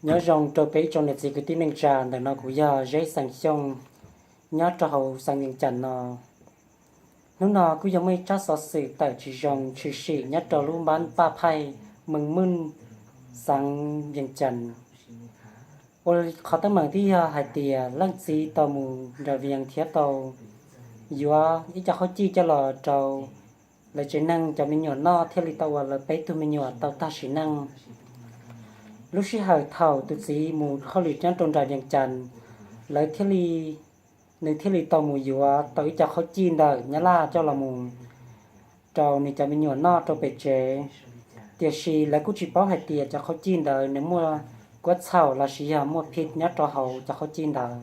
Nyob zoo rau peb ib tsoom niam txiv kwv tij neej tsa, ntawm no kuv yog Zeb xeem Xyooj, nyob rau hauv xeev Vias Cas no. Hnub no kuj yog muaj ib tsab xov xwm tawm tsis zoo tshwm sim nyob rau lub npab Paj Phaij, mees Mej, xeev Vias Cas. Ua qhov teeb meem twb yog hais tias leej txiv tau mus nram Vias thiab tau yuav ib co khaub cij coj los rau lawv tsev neeg cov me nyuam noj thiaj li tau ua lawv peb tug me nyuam tau tag sim neej. Lub sij hawm thaum tus txiv mus hauj lwm nyob rau nram Vias Cas, lawv thiaj li, nws thiaj li tau mus yuav tau ib co khaub cij ntawm Nyab Laj coj los mus rau nws cov me nyuam noj rau pem tsev. Tiam sis lawv kuj tsis paub hais tias cov khaub cij ntawd nws muaj kuab txhaum los sis yog muaj phij nyob rau hauv cov khaub cij ntawd.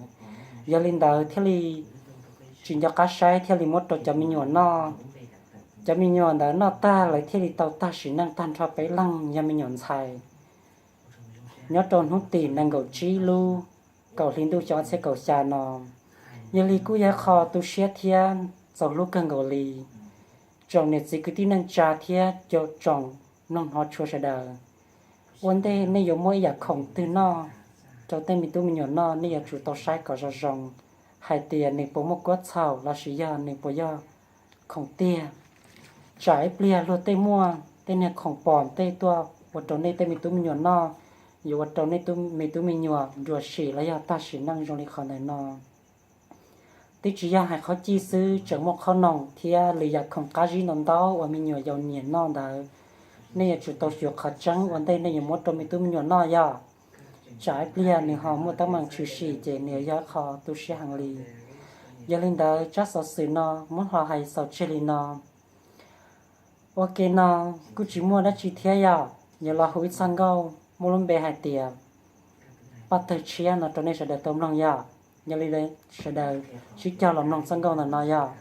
Yog li ntawd thiaj li tsis nco qab saib thiaj li muab rau cov me nyuam noj. Cov me nyuam ntawd noj tag lawv thiaj li tau tag sim neej tag nrho peb leeg yog me nyuam ntxhais nyob rau hnub tim nees nkaum tsib lub kaum hli ntuj xyoo ob txhiab kaum xya no. Yog li kuj yog qhov tu siab thiab txaus hlub kawg nkaus li. Tsoom niam txiv kwv tij neej tsa thiab tsoom mloog hnov tshua sawv daws, ua ntej nej yuav muab ib yam khoom twg noj rau tej me tub me nyuam noj, nej yuav tsum tau saib kom zoo zoo hais tias nws puas muaj kuab txhaum los sis yog nws puas yog khoom tiag. Tsam ib pliag luag tej muaj tej niag khoom pom tej tuaj ua rau nej tej me tub me nyuam noj, yuav ua rau nej me tub me nyuam nruam sim los yog tag sim neej zoo li qhov ntawm no. Twb tsis yog hais khaub cij xwb, tseem muaj qhob noom thiab lwm yam khoom qab zib ntau ntau uas me nyuam yaus nyiam noj ntawd. Nej yuav tsum tau xyuas qhov tseeb ua ntej nej yuav muab rau me tub me nyuam noj yog, tsam ib pliag nws ho muaj teeb meem tshwm sim ces nws yog qhov tu siab heev li. Yog li ntawd tsab xov xwm no muab hlo hais xaus tseg li no. Ua ke no kuj tsis muaj dab tsi thiab yog, yuav los hu ib txoj nkauj muaj lub npe hais tias Paj Tawg Tshiab no rau nej sawv daws tau mloog yog. Yog li sawv daws sib cog los mloog txoj nkauj ntawm no yog.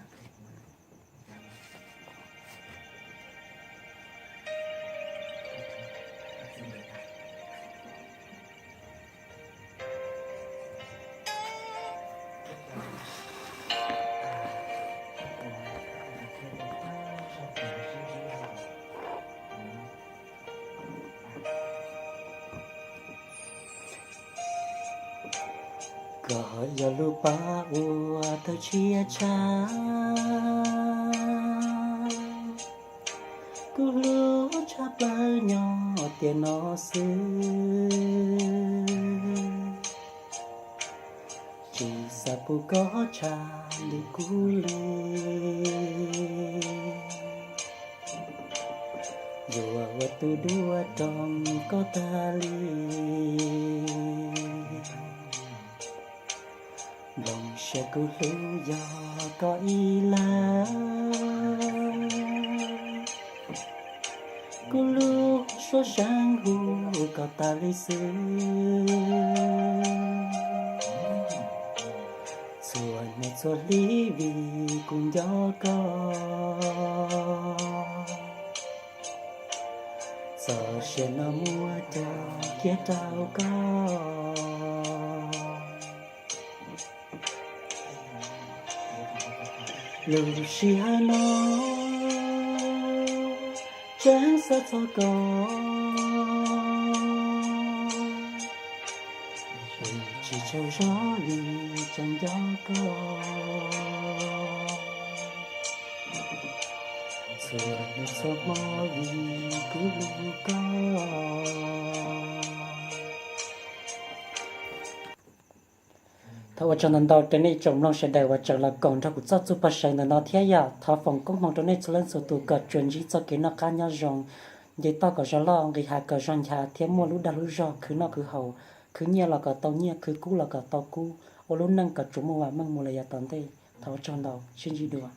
Koj yog lub paj uas tawg tshiab tshaj kuv lub tshaj plaws nyob tiam no xwb. Tsis xav pub koj tshaj li kuv li, yuav ua tus dua rau koj tag li. Nplooj siab kuv hlub yog koj ib leeg, kuv lub suab seev hu koj tas li xwb. Txhua niaj txhua hli vim kuv nco koj, txoj sia no muab coj kiag rau koj. Lub sij hawm no tseem xav txog koj, tsis tsaug zog li tseem nco koj. Txhua niaj txhua hmo vim kuv hlub koj. Thov ua tsaug ntau ntau rau nej tsoom mloog sawv daws uas tseem los koom nrog kuv txoj txuj paj sawv ntawm no thiab yog thov foom koob hmoov rau nej txhua leej txhua tus kom tsuas ntsib txoj kev noj qab nyob zoo, nce toj kom zoo loj, nqis hav kom zoo nchav thiab muaj lub dag lub zog khwv noj khwv haus, khwv nyiaj los kom tau nyiaj, khwv kub los kom tau kub, ua lub neej kom tsuas muaj vam meej mus lawm yav tom ntej. Thov ua tsaug ntau, sib ntsib dua.